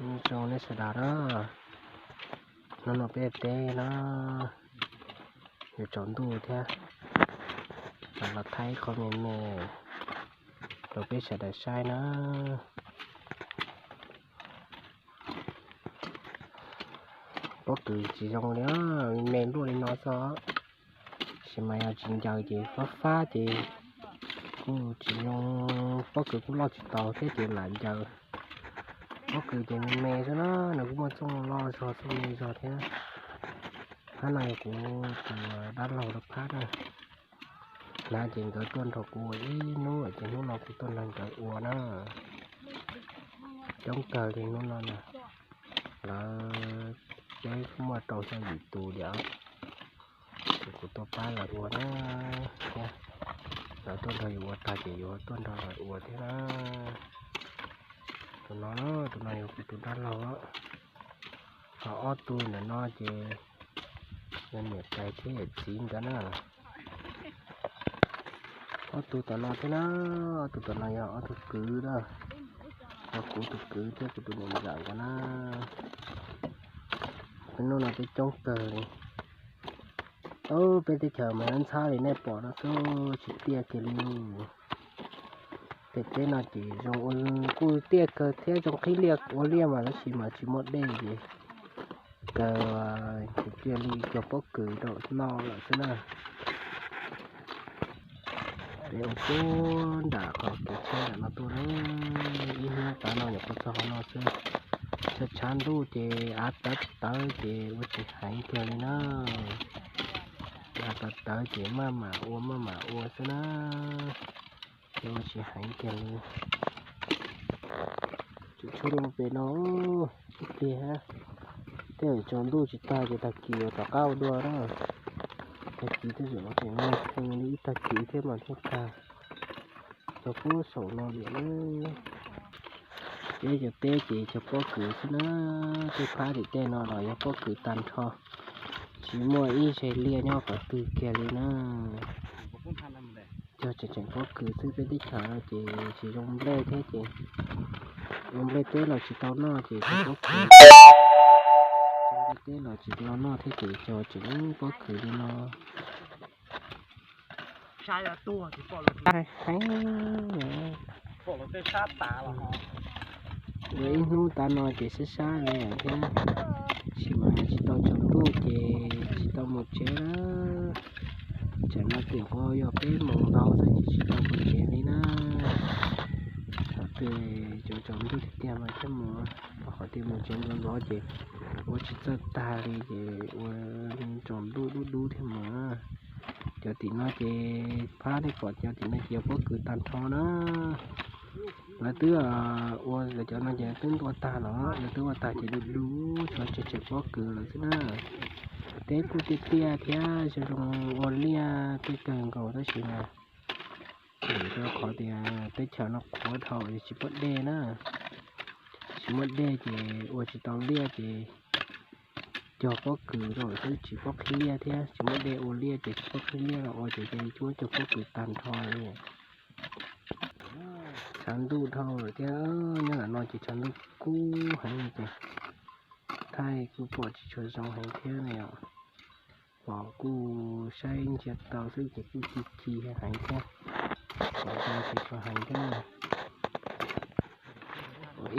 Nyob zoo nej sawv daws na, hnub no peb teb no yuav tsaus ntuj thiab, los thaij qhov me me rau peb sawv daws saib na. Pob kws tsis zoo li, me me npluaj li no xwb, tab sis mas yog tsis ncaws ces fab fab ces kuj tsis zoo, pob kws kuj loj tsis tau thiab ces lam ncaws. Pob kws ces me me xwb na, nws kuj muaj txooj loj zog txooj me zog thiab. Phab no yog kuv tus dab laug lawv phab na. Hnav ces nkawd tuaj nrog kuv ua ib hnub lawm ces hnub no kuv tuaj nrog nkawd ua na. Coob kawg li hnub no na, lawv peb muaj rau xya yim tus li os. Ces kuv tuaj pab lawv ua na, lawv tuaj nrog yus ua tag ces yuav tuaj nrog lawv ua thiab na. Tus no, tus no yog kuv tus dab laug, ho ob tug ntawm no ces yog niam tais thiab yawm txiv nkawd na. Ob tug tom no thiab na, ob tug tom no yog ob tug kwv na, yog kuv tus kwv thiab kuv tus niam ntxawm nkawd na. Peb hnub no peb coob kawg li. Peb teb chaws mas ntxhab li nej pom no xwb, tsis tiaj kiag li. Pem teb no ces zoo, kuj tiaj kawg thiab zoo qhib liaj ua liaj mas tab sis mas tsis muaj dej ces kawg, tsis tiaj li, cog pob kws rau noj lawm xwb na. Peb ua puag nram qhov kev tsheb nram no tuaj na, ib hnub tav no nyuam qhuav txog qhov no xwb. Tshav tshav ntuj ces av tawv tawv ces ua tsis heev kiag li na. Av tawv tawv ces maj mam ua maj mam ua xwb na, ces ua tsis heev kiag li. Tsuas tshuab loo pem no ib pliag, tej zaum tsaus ntuj tsis tag ces tag kis yuav rov qab ua dua na. Tag kis tej zaum tseem nqaij heev li ib tag kis thiab mas thiaj tag. Cov puag saum no lawm na. Peb cov teb ces cog pob kws xwb na, tej phab tim tej no los yog pob kws tag nrho, tsis muaj ib zeg liaj nyob qhov twg kiag li na. Cog tseem tseem pob kws xwb, peb teb chaws no ces tsis zoo nplej thiab ces ua nplej teb los tsis tau noj ces cog pob kws, nplej teb los tsis tau noj thiab ces cog tseem pob kws li no. Heev, ua ib hnub tav no ces sab sab li lawm thiab, tab sis mas tsis tau tsaus ntuj ces tsis tau mus tsev na. Tsam no tiam kuv yog peb moos ntau xwb ces tsis tau mus tsev li na. Thaum twg tsaus tsaus ntuj tiag tiag mas thiaj mus, rau qhov tias mus tsev ntxov ntxov ces ua tsis txawj tag li ces ua tsaus ntuj dub dub thiaj mus. Cov tim no ces phab nej pom cov tim no ces yog pob kws tag nrho na. Lawv twb ua, lawv cov no ces twb ua tag los, lawv twb ua tag ces du du, tshuav tseg tseg pob kws lawm xwb na. Teb kuj tiaj tiaj thiab zoo zoo ua liaj tiaj kawg nkaus tab sis mas vim rau qhov tias teb chaws no qhuav dhau es tsis muaj dej na. Tsis muaj dej ces ua tsis tau liaj ces cog pob kws rau xwb tsis paub qhib liaj thiab, tsis muaj dej ua liaj ces tsis paub qhib liaj los ua ces cia li muab cog pob kws tag nrho li. Tshav ntuj dhau lawm thiab, nyob ntawm no ces tshav ntuj kub heev li ces thaij kuj pom tsis tshua zoo heev thiab ne yom. Pom kuj saib ntsia tau xwb ces kuj ci ci heev thiab, pom zoo tsis tshua heev thiab.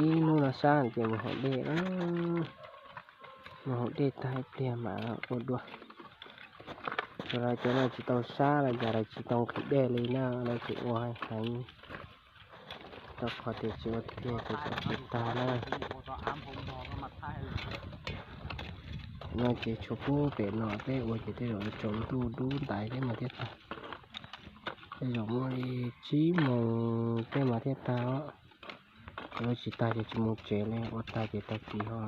Ib hnub no sab ces mus haus dej, mus haus dej tag ib pliag mam ua dua. Tsuas yog cov no tsis tau sab los cas los tsis tau nqhis dej li na, lawv tseem ua heev heev, rau qhov tias tsis ua tiag ces tsis tau na. No ces tshuav puag pem no peb ua ces tej zaum tsaus ntuj dub ntais thiab mas thiaj tag. Tej zaum muaj li tsib moos tej mas thiaj tag os. Ua tsis tag ces tsis mus tsev li, ua tag ces tag kis ho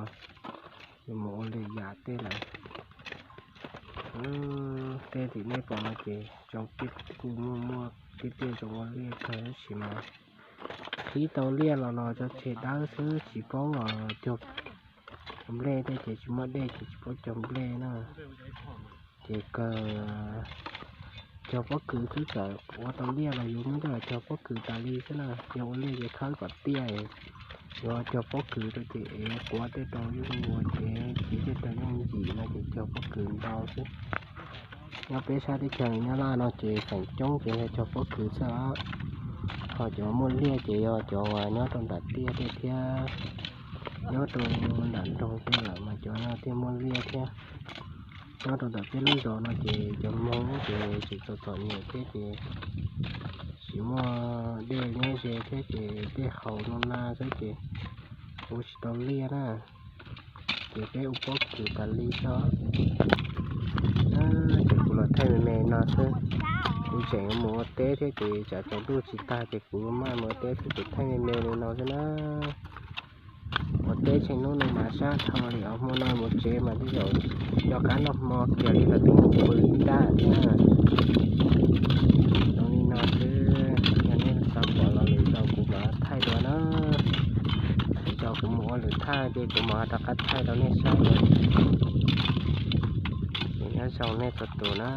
yuav mus ua lwm yam tej lawm. Tej tim nej pom no ces zoo, kuj muaj muaj tiaj tiaj zoo ua liaj kawg tab sis mas qhib tau liaj los los tso tseg dawb xwb tsis paub cog nplej tej ces tsis muaj dej ces tsis paub cog nplej na. Ces kawg cog pob kws xwb, txawm ua tau liaj los yus muab coj los cog pob kws tas li xwb na. Yog ua liaj ces khawb kom tiaj, Yuav cog pob kws rau ces ev quav tej rau yug ua ces txiv tej rau yug yim no ces cog pob kws ntau xwb. Nyob peb sab teb chaws Nyab Laj no ces feem coob ces yog cog pob kws xwb os. Ho cov muaj liaj ces yog cov uas nyob rau nram tiaj tej thiab nyob rau nram nroog tej lawm mas cov no thiaj muaj liaj thiab. Nyob rau ntawm peb lub zos no ces cov Hmoob ces tseem txom txom nyem thiab ces tsis muaj dej nyob ze thiab ces tej haus no na xwb ces ua tsis tau liaj na. Ces peb ua pob kws tas li xwb. Ces kuv los thaij me me no xwb. Kuv tseem mus ua teb thiab ces tsam tsaus ntuj tsis tag ces kuv maj mus ua teb thiab ces thaij me me li no xwb na. Ua teb tsheej hnub no mas sab dhau li os, hmo no mus tsev mas tej zaum rov qab noj hmo kiag li los twb mus pw ib nrab thiab na. Zoo li no xwb, yog nej xav pom los lwm zaus kuv mam thaij dua na. Lwm zaus kuv mus ua lwm thaj ces kuv mam rov qab thaij rau nej saib dua. Nyob zoo nej txhua tus na.